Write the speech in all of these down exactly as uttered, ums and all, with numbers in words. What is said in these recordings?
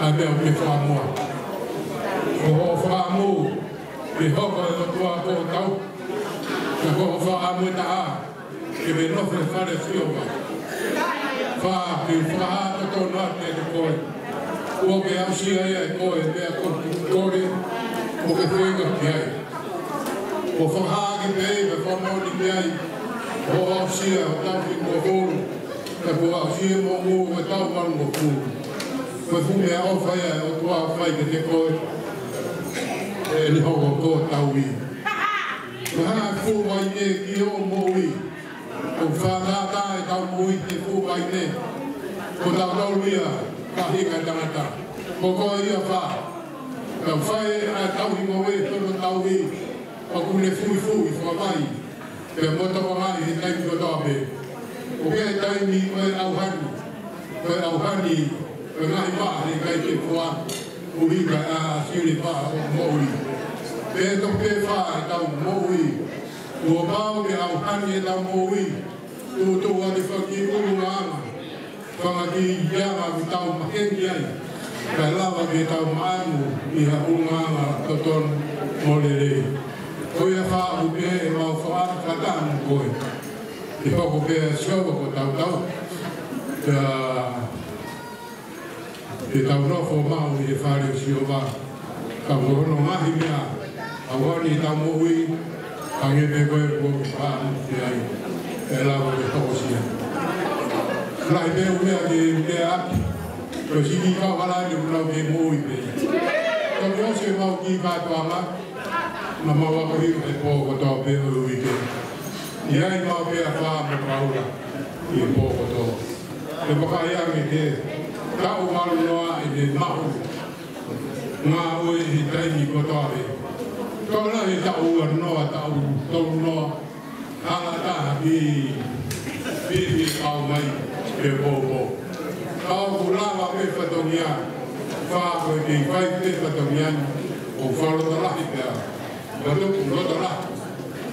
ʻA e meʻa ʻoku ke fakamoʻua. Ko hoʻo fakaʻamu ke hoko e ʻOtua ko hotau. Pea ko hoʻo fakaʻamu ʻe taha ke ke nofo ʻi he fale ʻo Sihova. Fā, ke fakahā totonu atu kiate koe kuo ke aʻusia ʻe koe e meʻa ko ē ʻoku ke kole, ʻoku ke feinga ki ai. Kuo fakahā ʻaki pē ia, pea fakamoʻoni ki ai, kuo aʻusia hotau fitungofulu, pea kuo aʻusia e moʻunga ʻo ʻetau valungofulu. Ko e fuʻu meʻaʻofa ia ʻa e ʻOtua ʻoku fai kiate koe, ʻe ne hoko ko hotau ui. Ko e hā e fuʻu vaine ki hoʻo moʻui? ʻOku fakatātā ʻetau moʻui ki he fuʻu vaine. Ko tautolu ia, faʻahinga ʻo e tangata. Ko koe ia, fā. Tau fai ʻa e tauhi ngoue ʻi hono tauhi, ʻoku ne fuifui, fakavai, pea mo tokangaʻi he taimi kotoa pē. ʻOku ʻi ai e taimi ʻoku ʻauhani, ʻoku ʻauhani, ʻoku ngaahi maʻa he kai ke fua, ʻuhi ka ʻa sili pa ʻo moʻui. Pea toki pē, fā, ʻetau moʻui. Kuo pau ke ʻauhani ʻetau moʻui. Tuʻutuʻu ʻa e faki ʻulungaanga, fanga kiʻi anga ʻoku tau makengi ai, kae lava ke tau maʻanu ʻi ha ʻulungaanga totonu mo lelei. Ko ia, fā, ʻoku pehē ʻemau fakaʻamu fakataha mo koe. Ke hoko pē ʻa Sihova ko hotau tauhi. Pea ke tau nofo maʻu ʻi he fale ʻo Sihova. Ka ko hono ngaahi meʻa ʻauhani ʻetau moʻui, hangē pē ko e kuo ke fakaʻamu ki ai, ʻe lava ke hokosia. Lahi pē ʻū meʻa ke u lea ʻaki, ko e siʻi kiʻi kauhala ni ʻoku nau kei moʻui pē. Ka ʻoku ʻosi ʻemau kiʻi kātoanga, naʻa mau ako hifo he pō kotoa pē ʻo e uike. ʻI ai maʻu pē ʻa Fā mo Paula ʻi he pō kotoa. Ke vakai ange ki he taʻu valu noa ʻene maʻu ngāue he taimi kotoa pē. Tokolahi taʻu ua noa, taʻu tolu noa, hala taha ki Pipi, kau mai ke poupou. Ka ʻoku lava pē fatongia, Fā, ko e kei fai pē fatongia ni, ʻo fakalotolahi pē ʻa Loto, loto la,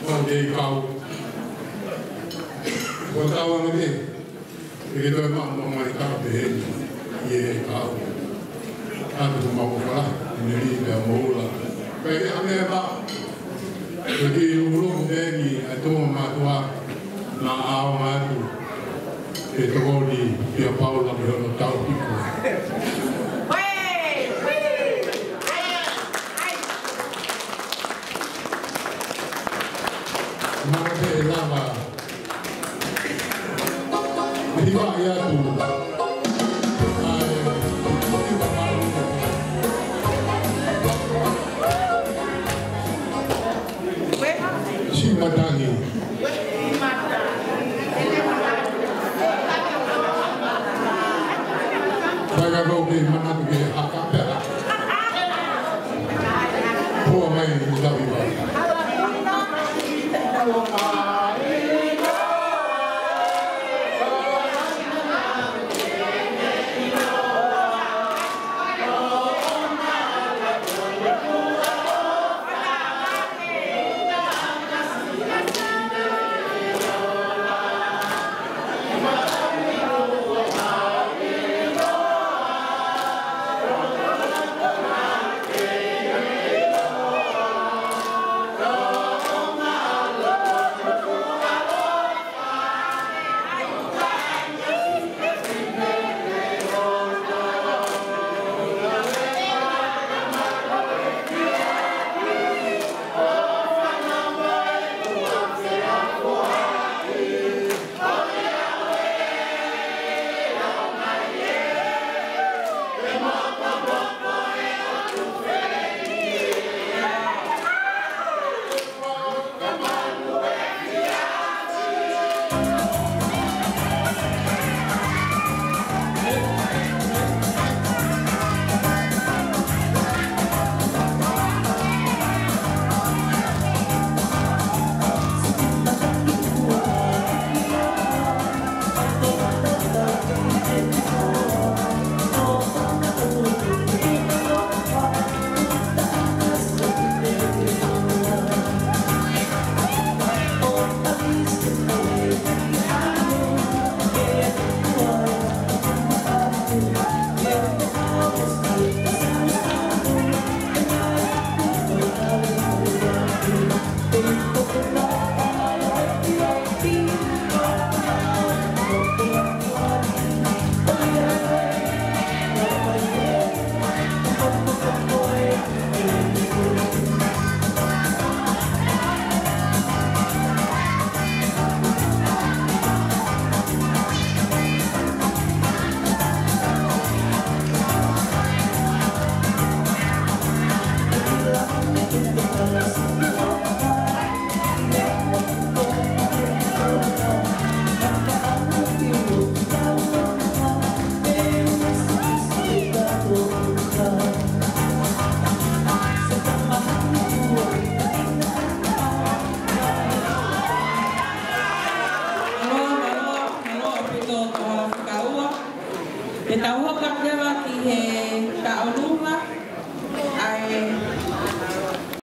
ko e kau. Ko e tau ange pē, ʻe ke toe maʻu mai ka pehē ni, ʻi he kau. ʻA e tau mau fala, ʻi he lī pea moula. Pea ke ame ba, ko e kiʻi lūlū pē ni, ʻa e tō mātuʻa, naʻa ʻaonga atu. Ke tokoni kia Paula ki hono tauhi ko ē. Mana pē lava. Hivaʻi atu. ʻAi, hivaʻi atu. Siʻi matangi. Fai ka kau ke manatu ke haka pea. Pua mai i tawi mai. Taʻolunga,